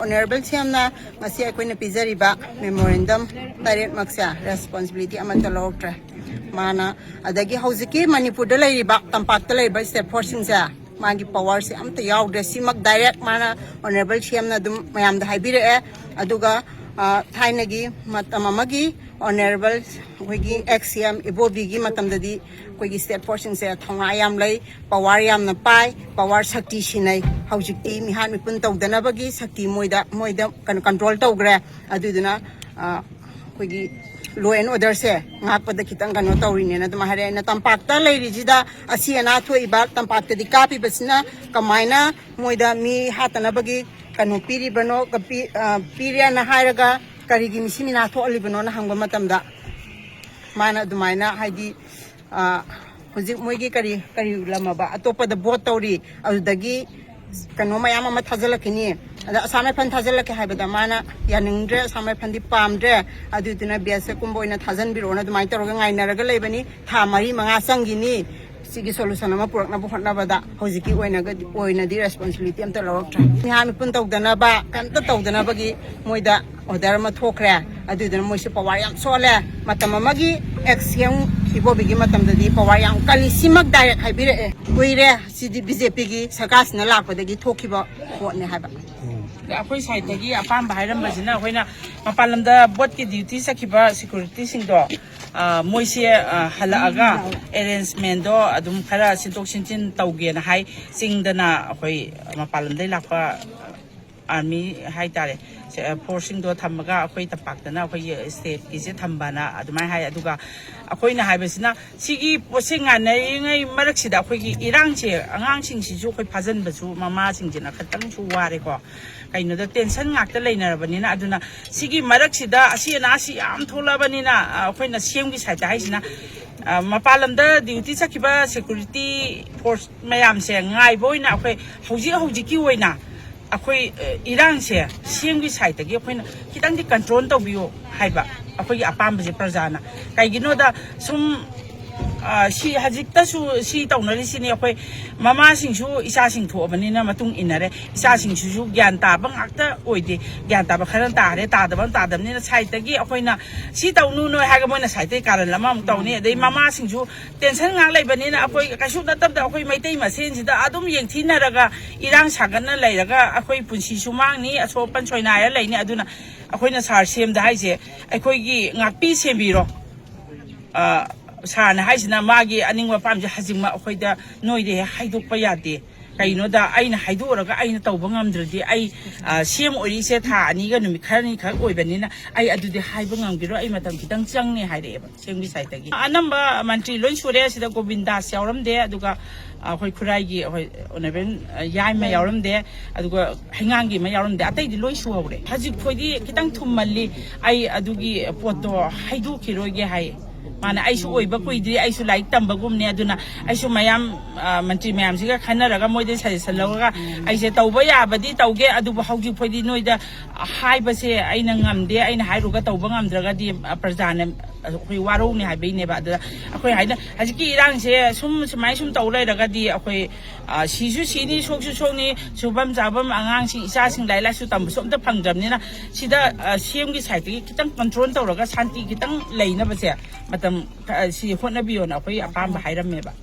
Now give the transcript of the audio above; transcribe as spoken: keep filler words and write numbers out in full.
Honourable ꯁꯤ ꯑꯦꯝꯅ ꯉꯁꯤ ꯑꯩꯈꯣꯏꯅ ꯄꯤꯖꯔꯤꯕ ꯃꯦꯃꯣꯔꯦꯟꯗꯝ ꯇꯔꯦꯠꯃꯛꯁꯦ ꯔꯦꯁꯄꯣꯟꯁꯤꯕꯤꯂꯤꯇꯤ ꯑꯃꯠꯇ ꯂꯧꯔꯛꯇ꯭ꯔꯦ꯫ ꯃꯥꯅ ꯑꯗꯒꯤ ꯍꯧꯖꯤꯛꯀꯤ ꯃꯅꯤꯄꯨꯔꯗ ꯂꯩꯔꯤꯕ, ꯇꯝꯄꯥꯛꯇ ꯂꯩꯔꯤꯕ ꯁ꯭ꯇꯦꯠ ꯐꯣꯔꯁꯁꯤꯡꯁꯦ ꯃꯥꯒꯤ ꯄꯋꯥꯔꯁꯦ ꯑꯝꯇ ꯌꯥꯎꯗ꯭ꯔꯦ꯫ ꯁꯤꯃꯛ ꯗꯥꯏꯔꯦꯛ ꯃꯥꯅ ꯑꯣꯅꯔꯦꯕꯜ ꯁꯤ ꯑꯦꯝꯅ ꯑꯗꯨꯝ ꯃꯌꯥꯝꯗ ꯍꯥꯏꯕꯤꯔꯛꯑꯦ꯫ ꯑꯗꯨꯒ ꯊꯥꯏꯅꯒꯤ ꯃꯇꯝ ꯑꯃꯒꯤ ꯑꯣꯅꯔꯦꯕꯜ ꯑꯩꯈꯣꯏꯒꯤ ꯑꯦꯛꯁ ꯁꯤ ꯑꯦꯝ ꯏꯕꯣꯕꯤꯒꯤ ꯃꯇꯝꯗꯗꯤ ꯑꯩꯈꯣꯏꯒꯤ ꯁ꯭ꯇꯦꯠ ꯐꯣꯔꯁꯁꯤꯡꯁꯦ ꯊꯧꯅꯥ ꯌꯥꯝ ꯂꯩ, ꯄꯋꯥꯔ ꯌꯥꯝꯅ ꯄꯥꯏ, ꯄꯋꯥꯔ ꯁꯛꯇꯤ ꯁꯤꯟꯅꯩ꯫ ꯍꯧꯖꯤꯛꯇꯤ ꯃꯤꯍꯥꯠ ꯃꯤꯄꯨꯟ ꯇꯧꯗꯅꯕꯒꯤ ꯁꯛꯇꯤ ꯃꯣꯏꯗ ꯃꯣꯏꯗ ꯀꯩꯅꯣ ꯀꯟꯇ꯭ꯔꯣꯜ ꯇꯧꯈ꯭ꯔꯦ꯫ ꯑꯗꯨꯗꯨꯅ ꯑꯩꯈꯣꯏꯒꯤ ꯂꯣ ꯑꯦꯟ ꯑꯣꯔꯗꯔꯁꯦ ꯉꯥꯛꯄꯗ ꯈꯤꯇꯪ ꯀꯩꯅꯣ ꯇꯧꯔꯤꯅꯦꯅ ꯑꯗꯨꯝ ꯍꯥꯏꯔꯛꯑꯦ꯫ ꯑꯩꯅ ꯇꯝꯄꯥꯛꯇ ꯂꯩꯔꯤꯁꯤꯗ ꯑꯁꯤ ꯑꯅꯥ ꯊꯣꯛꯏꯕ ꯇꯝꯄꯥꯛꯇꯗꯤ ꯀꯥꯞꯄꯤꯕꯁꯤꯅ ꯀꯃꯥꯏꯅ ꯃꯣꯏꯗ ꯃꯤ ꯍꯥꯠꯇꯅꯕꯒꯤ ꯀꯩꯅꯣ ꯄꯤꯔꯤꯕꯅꯣ, ꯄꯤꯔꯦꯅ ꯍꯥꯏꯔꯒ ꯀꯔꯤꯒꯤ ꯃꯤꯁꯤ ꯃꯤꯅꯥ ꯊꯣꯛꯍꯜꯂꯤꯕꯅꯣꯅ ꯍꯪꯕ ꯃꯇꯝꯗ ꯃꯥꯅ ꯑꯗꯨꯃꯥꯏꯅ ꯍꯥꯏꯗꯤ ꯍꯧꯖꯤꯛ ꯃꯣꯏꯒꯤ ꯀꯔꯤ ꯀꯔꯤ ꯂꯝꯃꯕ ꯑꯇꯣꯞꯄꯗ ꯚꯣꯠ ꯇꯧꯔꯤ, ꯑꯗꯨꯗꯒꯤ ꯀꯩꯅꯣ ꯃꯌꯥꯝ ꯑꯃ ꯊꯥꯖꯤꯜꯂꯛꯈꯤꯅꯤ꯫ ꯑꯗ ꯑꯁꯥꯝ ꯔꯥꯏꯐꯜ ꯊꯥꯖꯤꯜꯂꯛꯀꯦ ꯍꯥꯏꯕꯗ ꯃꯥꯅ ꯌꯥꯅꯤꯡꯗ꯭ꯔꯦ, ꯑꯁꯥꯝ ꯔꯥꯏꯐꯜꯗꯤ ꯄꯥꯝꯗ꯭ꯔꯦ, ꯑꯗꯨꯗꯨꯅ ꯕꯤ ꯑꯦꯁ ꯑꯦꯐ ꯀꯨꯝꯕ ꯑꯣꯏꯅ ꯊꯥꯖꯤꯟꯕꯤꯔꯛꯑꯣꯅ ꯑꯗꯨꯃꯥꯏꯅ ꯇꯧꯔꯒ ꯉꯥꯏꯅꯔꯒ ꯂꯩꯕꯅꯤ꯫ ꯊꯥ ꯃꯔꯤ ꯃꯉꯥ ꯆꯪꯈꯤꯅꯤ꯫ ꯁꯤꯒꯤ ꯁꯣꯂꯨꯁꯟ ꯑꯃ ꯄꯨꯔꯛꯅꯕ ꯍꯣꯠꯅꯕꯗ ꯍꯧꯖꯤꯛꯀꯤ ꯑꯣꯏꯅꯒꯗꯤ ꯑꯣꯏꯅꯗꯤ ꯔꯦꯁꯄꯣꯟꯁꯤꯕꯤꯂꯤꯇꯤ ꯑꯝꯇ ꯂꯧꯔꯛꯇ꯭ꯔꯦ꯫ ꯃꯤꯍꯥꯠ ꯃꯤꯄꯨꯟ ꯇꯧꯗꯅꯕ ꯀꯩꯝꯇ ꯇꯧꯗꯅꯕꯒꯤ ꯃꯣꯏꯗ ꯑꯣꯔꯗꯔ ꯑꯃ ꯊꯣꯛꯈ꯭ꯔꯦ꯫ ꯑꯗꯨꯗꯨꯅ ꯃꯣꯏꯁꯦ ꯄꯋꯥꯔ ꯌꯥꯝ ꯁꯣꯜꯂꯦ꯫ ꯃꯇꯝ ꯑꯃꯒꯤ ꯑꯦꯛꯁ ꯁꯤ ꯑꯦꯝ ꯏꯕꯣꯕꯤꯒꯤ ꯃꯇꯝꯗꯗꯤ ꯄꯋꯥꯔ ꯌꯥꯝ ꯀꯜꯂꯤ꯫ ꯁꯤꯃꯛ ꯗꯥꯏꯔꯦꯛ ꯍꯥꯏꯕꯤꯔꯛꯑꯦ꯫ ꯀꯨꯏꯔꯦ꯫ ꯁꯤꯗꯤ ꯕꯤ ꯖꯦ ꯄꯤꯒꯤ ꯁꯔꯀꯥꯔꯁꯤꯅ ꯂꯥꯛꯄꯗꯒꯤ ꯊꯣꯛꯈꯤꯕ ꯄꯣꯠꯅꯦ ꯍꯥꯏꯕ꯫ ꯑꯩꯈꯣꯏ ꯁꯥꯏꯠꯇꯒꯤ ꯑꯄꯥꯝꯕ ꯍꯥꯏꯔꯝꯕꯁꯤꯅ ꯑꯩꯈꯣꯏꯅ ꯃꯄꯥꯟ ꯂꯝꯗ ꯚꯣꯠꯀꯤ ꯗ꯭ꯌꯨꯇꯤ ꯆꯠꯈꯤꯕ ꯁꯦꯀ꯭ꯌꯨꯔꯤꯇꯤꯁꯤꯡꯗꯣ ꯃꯣꯏꯁꯦ ꯍꯜꯂꯛꯑꯒ ꯑꯦꯔꯦꯟꯖꯃꯦꯟꯗꯣ ꯑꯗꯨꯝ ꯈꯔ ꯁꯤꯟꯗꯣꯛ ꯁꯤꯟꯖꯤꯟ ꯇꯧꯒꯦꯅ ꯍꯥꯏ꯫ ꯆꯤꯡꯗꯅ ꯑꯩꯈꯣꯏ ꯃꯄꯥꯟ ꯂꯝꯗꯒꯤ ꯂꯥꯛꯄ ꯑꯥꯔꯃꯤ ꯍꯥꯏꯇꯥꯔꯦ, ꯐꯣꯔꯁꯁꯤꯡꯗꯣ ꯊꯝꯃꯒ ꯑꯩꯈꯣꯏ ꯇꯝꯄꯥꯛꯇꯅ ꯑꯩꯈꯣꯏꯒꯤ ꯁ꯭ꯇꯦꯠꯀꯤꯁꯦ ꯊꯝꯕꯅ ꯑꯗꯨꯃꯥꯏꯅ ꯍꯥꯏ꯫ ꯑꯗꯨꯒ ꯑꯩꯈꯣꯏꯅ ꯍꯥꯏꯕꯁꯤꯅ ꯁꯤꯒꯤ ꯄꯣꯠꯁꯦ ꯉꯥꯏꯅꯔꯤꯉꯩ ꯃꯔꯛꯁꯤꯗ ꯑꯩꯈꯣꯏꯒꯤ ꯏꯔꯥꯡꯁꯦ ꯑꯉꯥꯡꯁꯤꯡꯁꯤꯁꯨ ꯑꯩꯈꯣꯏ ꯐꯥꯖꯤꯟꯕꯁꯨ ꯃꯃꯥꯁꯤꯡꯁꯤꯅ ꯈꯤꯇꯪꯁꯨ ꯋꯥꯔꯦꯀꯣ꯫ ꯀꯩꯅꯣꯗ ꯇꯦꯟꯁꯟ ꯉꯥꯛꯇ ꯂꯩꯅꯔꯕꯅꯤꯅ꯫ ꯑꯗꯨꯅ ꯁꯤꯒꯤ ꯃꯔꯛꯁꯤꯗ ꯑꯁꯤ ꯑꯅꯥꯁꯤ ꯌꯥꯝ ꯊꯣꯛꯂꯛꯑꯕꯅꯤꯅ ꯑꯩꯈꯣꯏꯅ ꯁꯤ ꯑꯦꯝꯒꯤ ꯁꯥꯏꯠꯇ ꯍꯥꯏꯁꯤꯅ ꯃꯄꯥꯟ ꯂꯝꯗ ꯗ꯭ꯌꯨꯇꯤ ꯆꯠꯈꯤꯕ ꯁꯦꯀ꯭ꯌꯨꯔꯤꯇꯤ ꯐꯣꯔꯁ ꯃꯌꯥꯝꯁꯦ ꯉꯥꯏꯕ ꯑꯣꯏꯅ ꯑꯩꯈꯣꯏ ꯍꯧꯖꯤꯛ ꯍꯧꯖꯤꯛꯀꯤ ꯑꯣꯏꯅ ꯑꯩꯈꯣꯏ ꯏꯔꯥꯡꯁꯦ ꯁꯤ ꯑꯦꯝꯒꯤ ꯁꯥꯏꯠꯇꯒꯤ ꯑꯩꯈꯣꯏꯅ ꯈꯤꯇꯪꯗꯤ ꯀꯟꯇ꯭ꯔꯣꯜ ꯇꯧꯕꯤꯌꯣ ꯍꯥꯏꯕ ꯑꯩꯈꯣꯏꯒꯤ ꯑꯄꯥꯝꯕꯁꯦ ꯄ꯭ꯔꯖꯥꯅ꯫ ꯀꯩꯒꯤꯅꯣꯗ ꯁꯨꯝ ꯑ, ꯁꯤ ꯍꯧꯖꯤꯛꯇꯁꯨ ꯁꯤ ꯇꯧꯅꯔꯤꯁꯤꯅꯤ꯫ ꯑꯩꯈꯣꯏ ꯃꯃꯥꯁꯤꯡꯁꯨ ꯏꯆꯥꯁꯤꯡ ꯊꯣꯛꯑꯕꯅꯤꯅ ꯃꯇꯨꯡ ꯏꯟꯅꯔꯦ꯫ ꯏꯆꯥꯁꯤꯡꯁꯤꯁꯨ ꯒ꯭ꯌꯥꯟ ꯇꯥꯕ ꯉꯥꯛꯇ ꯑꯣꯏꯗꯦ꯫ ꯒ꯭ꯌꯥꯟ ꯇꯥꯕ ꯈꯔ ꯇꯥꯔꯦ, ꯇꯥꯗꯕ ꯑꯃ ꯇꯥꯗꯕꯅꯤꯅ ꯁꯥꯏꯠꯇꯒꯤ ꯑꯩꯈꯣꯏꯅ ꯁꯤ ꯇꯧꯅꯨ ꯅꯣꯏ ꯍꯥꯏꯔꯒ ꯃꯣꯏꯅ ꯁꯥꯏꯠꯇꯒꯤ ꯀꯥꯔꯟ ꯑꯃꯃꯨꯛ ꯇꯧꯅꯤ꯫ ꯑꯗꯩ ꯃꯃꯥꯁꯤꯡꯁꯨ ꯇꯦꯟꯁꯟ ꯉꯥꯛ ꯂꯩꯕꯅꯤꯅ ꯑꯩꯈꯣꯏ ꯀꯩꯁꯨ ꯅꯠꯇꯕꯗ ꯑꯩꯈꯣꯏ ꯃꯩꯇꯩ ꯃꯁꯦꯟꯁꯤꯗ ꯑꯗꯨꯝ ꯌꯦꯡꯊꯤꯅꯔꯒ ꯏꯔꯥꯡ ꯁꯥꯒꯠꯅ ꯂꯩꯔꯒ ꯑꯩꯈꯣꯏ ꯄꯨꯟꯁꯤꯁꯨ ꯃꯥꯡꯅꯤ, ꯑꯁꯣꯛ ꯑꯄꯟ ꯁꯣꯏꯅꯥꯏꯔ ꯂꯩꯅꯤ꯫ ꯑꯗꯨꯅ ꯑꯩꯈꯣꯏꯅ ꯁꯥꯔ ꯁꯦꯝꯗ ꯍꯥꯏꯁꯦ ꯑꯩꯈꯣꯏꯒꯤ ꯉꯥꯛꯄꯤ ꯁꯦꯝꯕꯤꯔꯣ꯫ ꯑ, ꯁꯥꯔꯅ ꯍꯥꯏꯁꯤꯅ ꯃꯥꯒꯤ ꯑꯅꯤꯡꯕ ꯑꯄꯥꯝꯕꯁꯦ ꯍꯧꯖꯤꯛꯃꯛ ꯑꯩꯈꯣꯏꯗ ꯅꯣꯏꯗ ꯍꯦꯛ ꯍꯥꯏꯗꯣꯛꯄ ꯌꯥꯗꯦ꯫ ꯀꯩꯅꯣꯗ ꯑꯩꯅ ꯍꯥꯏꯗꯣꯛꯎꯔꯒ ꯑꯩꯅ ꯇꯧꯕ ꯉꯝꯗ꯭ꯔꯗꯤ ꯑꯩ, ꯑ, ꯁꯤ ꯑꯦꯝ ꯑꯣꯏꯔꯤꯁꯦ ꯊꯥ ꯑꯅꯤꯒ ꯅꯨꯃꯤꯠ ꯈꯔꯅꯤꯈꯛ ꯑꯣꯏꯕꯅꯤꯅ ꯑꯩ ꯑꯗꯨꯗꯤ ꯍꯥꯏꯕ ꯉꯝꯈꯤꯔꯣꯏ, ꯑꯩ ꯃꯇꯝ ꯈꯤꯇꯪ ꯆꯪꯅꯤ ꯍꯥꯏꯔꯛꯑꯦꯕ ꯁꯤ ꯑꯦꯝꯒꯤ ꯁꯥꯏꯠꯇꯒꯤ꯫ ꯑꯅꯝꯕ ꯃꯟꯇ꯭ꯔꯤ ꯂꯣꯏ ꯁꯨꯔꯦ꯫ ꯁꯤꯗ ꯒꯣꯕꯤꯟꯗꯥꯁ ꯌꯥꯎꯔꯝꯗꯦ, ꯑꯗꯨꯒ ꯑꯩꯈꯣꯏ ꯈꯨꯔꯥꯏꯒꯤ ꯑꯩꯈꯣꯏ ꯑꯣꯅꯔꯦꯕꯜ ꯌꯥꯏꯃ ꯌꯥꯎꯔꯝꯗꯦ, ꯑꯗꯨꯒ ꯍꯩꯉꯥꯡꯒꯤ ꯑꯃ ꯌꯥꯎꯔꯝꯗꯦ, ꯑꯇꯩꯗꯤ ꯂꯣꯏ ꯁꯨꯍꯧꯔꯦ꯫ ꯍꯧꯖꯤꯛ ꯐꯥꯎꯗꯤ ꯈꯤꯇꯪ ꯊꯨꯝꯃꯜꯂꯤ, ꯑꯩ ꯑꯗꯨꯒꯤ ꯄꯣꯠꯇꯣ ꯍꯥꯏꯗꯣꯛꯈꯤꯔꯣꯏꯒꯦ ꯍꯥꯏ꯫ ꯃꯥꯅ ꯑꯩꯁꯨ ꯑꯣꯏꯕ ꯀꯨꯏꯗ꯭ꯔꯤ, ꯑꯩꯁꯨ ꯂꯥꯏꯔꯤꯛ ꯇꯝꯕꯒꯨꯝꯅꯦ, ꯑꯗꯨꯅ ꯑꯩꯁꯨ ꯃꯌꯥꯝ, ꯑ, ꯃꯟꯇ꯭ꯔꯤ ꯃꯌꯥꯝꯁꯤꯒ ꯈꯟꯅꯔꯒ ꯃꯣꯏꯗ ꯁꯖꯦꯁꯟ ꯂꯧꯔꯒ ꯑꯩꯁꯦ ꯇꯧꯕ ꯌꯥꯕꯗꯤ ꯇꯧꯒꯦ, ꯑꯗꯨꯕꯨ ꯍꯧꯖꯤꯛ ꯐꯥꯎꯗꯤ ꯅꯣꯏꯗ ꯍꯥꯏꯕꯁꯦ ꯑꯩꯅ ꯉꯝꯗꯦ, ꯑꯩꯅ ꯍꯥꯏꯔꯨꯔꯒ ꯇꯧꯕ ꯉꯝꯗ꯭ꯔꯒꯗꯤ, ꯑ, ꯄ꯭ꯔꯖꯥꯅ ꯑꯩꯈꯣꯏ ꯋꯥꯔꯧꯅꯤ ꯍꯥꯏꯕꯩꯅꯦꯕ꯫ ꯑꯗꯨꯗ ꯑꯩꯈꯣꯏ ꯍꯥꯏꯅ ꯍꯧꯖꯤꯛꯀꯤ ꯏꯔꯥꯡꯁꯦ ꯁꯨꯝ ꯁꯨꯃꯥꯏꯅ ꯁꯨꯝ ꯇꯧ ꯂꯩꯔꯒꯗꯤ ꯑꯩꯈꯣꯏ, ꯑ, ꯁꯤꯁꯨ ꯁꯤꯅꯤ, ꯁꯣꯛꯁꯨ ꯁꯣꯛꯅꯤ, ꯁꯨꯐꯝ ꯆꯥꯐꯝ ꯑꯉꯥꯡꯁꯤꯡ ꯏꯆꯥꯁꯤꯡ ꯂꯥꯏꯔꯤꯛ ꯂꯥꯏꯁꯨ ꯇꯝꯕꯁꯨ ꯑꯝꯇ ꯐꯪꯗ꯭ꯔꯕꯅꯤꯅ ꯁꯤꯗ, ꯑ, ꯁꯤ ꯑꯦꯝꯒꯤ ꯁꯥꯏꯠꯇꯒꯤ ꯈꯤꯇꯪ ꯀꯟꯇ꯭ꯔꯣꯜ ꯇꯧꯔꯒ ꯁꯥꯟꯇꯤ ꯈꯤꯇꯪ ꯂꯩꯅꯕꯁꯦ ꯃꯇꯝ, ꯑ, ꯁꯤ ꯍꯣꯠꯅꯕꯤꯌꯣꯅ ꯑꯩꯈꯣꯏ ꯑꯄꯥꯝꯕ ꯍꯥꯏꯔꯝꯃꯦꯕ꯫